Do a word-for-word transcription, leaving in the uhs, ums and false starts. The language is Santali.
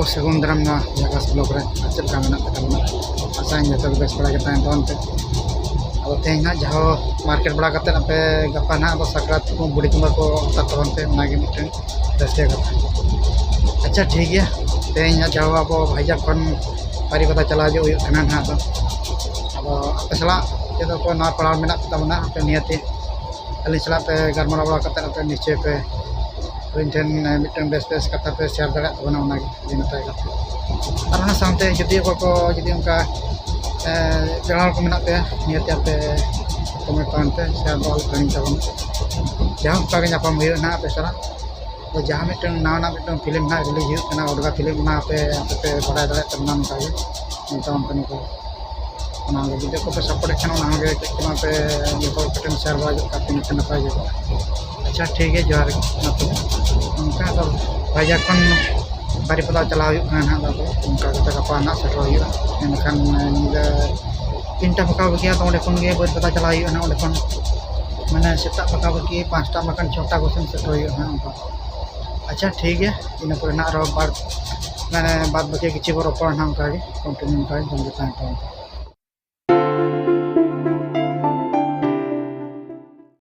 ᱥᱟᱹᱜᱩᱱ ᱫᱟᱨᱟᱢ ᱱᱚᱣᱟ ᱡᱟᱭᱜᱟ ᱵᱞᱚᱜ ᱨᱮ᱾ ᱟᱨ ᱪᱮᱫ ᱞᱮᱠᱟ ᱢᱮᱱᱟᱜ ᱯᱮ ᱛᱟᱵᱚᱱᱟ? ᱟᱥᱟᱧ ᱡᱚᱛᱚ ᱜᱮ ᱵᱮᱥ ᱵᱟᱲᱟ ᱜᱮ ᱛᱟᱦᱮᱱ ᱛᱟᱵᱚᱱ ᱯᱮ᱾ ᱟᱫᱚ ᱛᱮᱦᱮᱧ ᱱᱟᱜ ᱡᱟᱦᱳ ᱢᱟᱨᱠᱮᱴ ᱵᱟᱲᱟ ᱠᱟᱛᱮᱫ ᱟᱯᱮ ᱜᱟᱯᱟ ᱱᱟᱜ ᱟᱵᱚ ᱥᱟᱠᱨᱟᱛ ᱠᱚ ᱵᱩᱰᱷᱤ ᱠᱩᱢᱵᱟ ᱠᱚ ᱚᱛᱟᱨ ᱛᱟᱵᱚᱱ ᱯᱮ, ᱚᱱᱟᱜᱮ ᱢᱤᱫᱴᱮᱱ ᱨᱟᱹᱥᱠᱟᱹ ᱠᱟᱛᱷᱟ᱾ ᱟᱪᱪᱷᱟ, ᱴᱷᱤᱠ ᱜᱮᱭᱟ᱾ ᱛᱮᱦᱮᱧ ᱱᱟᱜ ᱡᱟᱦᱳ ᱟᱵᱚ ᱵᱷᱟᱭᱡᱟᱠ ᱠᱷᱚᱱ ᱵᱟᱨᱤᱯᱟᱫᱟ ᱪᱟᱞᱟᱣ ᱦᱤᱡᱩᱜ ᱦᱩᱭᱩᱜ ᱠᱟᱱᱟ ᱱᱟᱜ᱾ ᱟᱫᱚ ᱟᱫᱚ ᱟᱯᱮ ᱥᱟᱞᱟᱜ ᱪᱮᱫ ᱠᱚ ᱱᱟᱣᱟ ᱯᱟᱲᱟᱣ ᱢᱮᱱᱟᱜ ᱛᱟᱵᱚᱱᱟ, ᱟᱯᱮ ᱱᱤᱦᱟᱹᱛᱤ ᱟᱹᱞᱤᱧ ᱥᱟᱞᱟᱜ ᱯᱮ ᱜᱟᱞᱢᱟᱨᱟᱣ ᱵᱟᱲᱟ ᱠᱟᱛᱮᱫ ᱟᱯᱮ ᱱᱤᱥᱪᱚᱭ ᱯᱮ ᱟᱹᱞᱤᱧ ᱴᱷᱮᱱ ᱢᱤᱫᱴᱟᱝ ᱵᱮᱥ ᱵᱮᱥ ᱠᱟᱛᱷᱟ ᱯᱮ ᱥᱮᱭᱟᱨ ᱫᱟᱲᱮᱭᱟᱜ ᱛᱟᱵᱚᱱᱟ, ᱚᱱᱟᱜᱮ ᱟᱹᱰᱤ ᱱᱟᱯᱟᱭ ᱠᱟᱛᱷᱟ᱾ ᱟᱨ ᱚᱱᱟ ᱥᱟᱶᱛᱮ ᱡᱩᱫᱤ ᱚᱠᱚᱭ ᱠᱚ ᱡᱩᱫᱤ ᱚᱱᱠᱟ ᱮ, ᱯᱮᱲᱟ ᱦᱚᱲ ᱠᱚ ᱢᱮᱱᱟᱜ ᱯᱮᱭᱟ, ᱱᱤᱦᱟᱹᱛ ᱟᱯᱮ ᱠᱚᱢᱮᱱᱴ ᱛᱟᱵᱚᱱ ᱯᱮ, ᱥᱮᱭᱟᱨ ᱫᱚ ᱟᱞᱚ ᱯᱮ ᱦᱤᱲᱤᱧ ᱛᱟᱵᱚᱱᱟ᱾ ᱡᱟᱦᱟᱸ ᱚᱱᱠᱟ ᱜᱮ ᱧᱟᱯᱟᱢ ᱦᱩᱭᱩᱜᱼᱟ ᱱᱟᱦᱟᱜ ᱟᱯᱮ ᱥᱟᱞᱟᱜ᱾ ᱟᱫᱚ ᱡᱟᱦᱟᱸ ᱢᱤᱫᱴᱟᱝ ᱱᱟᱣᱟ ᱱᱟᱜ ᱢᱤᱫᱴᱟᱝ ᱯᱷᱤᱞᱢ ᱱᱟᱦᱟᱜ ᱨᱤᱞᱤᱡᱽ ᱦᱩᱭᱩᱜ ᱠᱟᱱᱟ, ᱩᱰᱜᱟ ᱯᱷᱤᱞᱢ, ᱚᱱᱟ ᱟᱯᱮ ᱟᱯᱮ ᱯᱮ ᱵᱟᱲᱟᱭ ᱫᱟᱲᱮᱭᱟᱜ ᱛᱟᱵᱚᱱᱟ ᱚᱱᱠᱟ ᱜᱮ ᱢᱮᱛᱟᱵᱚᱱ ᱠᱟᱱᱟ ᱠᱚ᱾ ᱚᱱᱟ ᱞᱟᱹᱜᱤᱫ ᱡᱚᱛᱚ ᱠᱚᱯᱮ ᱥᱟᱯᱳᱨᱴᱮᱫ ᱠᱟᱱᱟ, ᱚᱱᱟ ᱦᱚᱸᱜᱮ ᱪᱮᱫ ᱠᱟᱱᱟ ᱯᱮ ᱡᱚᱛᱚ ᱦᱚᱲ ᱠᱚᱴᱷᱮᱱ ᱥᱮᱭᱟᱨ ᱵᱟᱲᱟ ᱜᱚᱫ ᱠᱟᱜ ᱯᱮ, ᱤᱱᱟᱹᱠᱷᱟᱱ ᱱᱟᱯᱟᱭ ᱜᱮ᱾ ᱟᱪᱪᱷᱟ, ᱴᱷᱤᱠ ᱜᱮᱭᱟ, ᱡᱚᱦᱟᱨ ᱜᱮ᱾ ᱚᱱᱠᱟ ᱫᱚ ᱵᱷᱟᱭᱡᱟᱠ ᱠᱷᱚᱱ ᱵᱟᱨᱤᱯᱟᱫᱟ ᱪᱟᱞᱟᱣ ᱦᱩᱭᱩᱜ ᱠᱟᱱᱟ ᱱᱟᱦᱟᱜ, ᱟᱫᱚ ᱚᱱᱠᱟ ᱠᱟᱛᱮ ᱜᱟᱯᱟ ᱱᱟᱦᱟᱜ ᱥᱮᱴᱮᱨ ᱦᱩᱭᱩᱜᱼᱟ᱾ ᱢᱮᱱᱠᱷᱟᱱ ᱧᱤᱫᱟᱹ ᱛᱤᱱᱴᱟ ᱯᱟᱠᱟ ᱯᱟᱠᱤ ᱟᱫᱚ ᱚᱸᱰᱮ ᱠᱷᱚᱱ ᱜᱮ ᱵᱟᱹᱨᱤᱯᱟᱫᱟ ᱪᱟᱞᱟᱣ ᱦᱩᱭᱩᱜᱼᱟ ᱱᱟᱦᱟᱜ, ᱚᱸᱰᱮ ᱠᱷᱚᱱ ᱢᱟᱱᱮ ᱥᱮᱛᱟᱜ ᱯᱟᱠᱟ ᱯᱟᱠᱤ ᱯᱟᱸᱪᱴᱟ ᱵᱟᱠᱷᱟᱱ ᱪᱷᱚᱴᱟ ᱠᱚᱥᱮᱱ ᱥᱮᱴᱮᱨ ᱦᱩᱭᱩᱜᱼᱟ ᱱᱟᱦᱟᱜ ᱚᱱᱠᱟ᱾ ᱟᱪᱪᱷᱟ, ᱴᱷᱤᱠ ᱜᱮᱭᱟ, ᱤᱱᱟᱹ ᱯᱚᱨᱮ ᱱᱟᱦᱟᱜ ᱟᱨᱦᱚᱸ ᱵᱟᱨ ᱢᱟᱱᱮ ᱵᱟᱫ ᱵᱟᱹᱠᱤ ᱠᱤᱪᱷᱩ ᱵᱚ ᱨᱚᱯᱚᱲᱟ ᱱᱟᱦᱟᱜ, ᱚᱱᱠᱟ ᱜᱮ ᱠᱚᱱᱴᱤᱱᱤᱭᱩ ᱚᱱᱠᱟ ᱜᱮ ᱡᱚᱢ ᱜᱮ ᱛᱟᱦᱮᱱ ᱛᱟᱵᱚᱱ ᱯᱮ᱾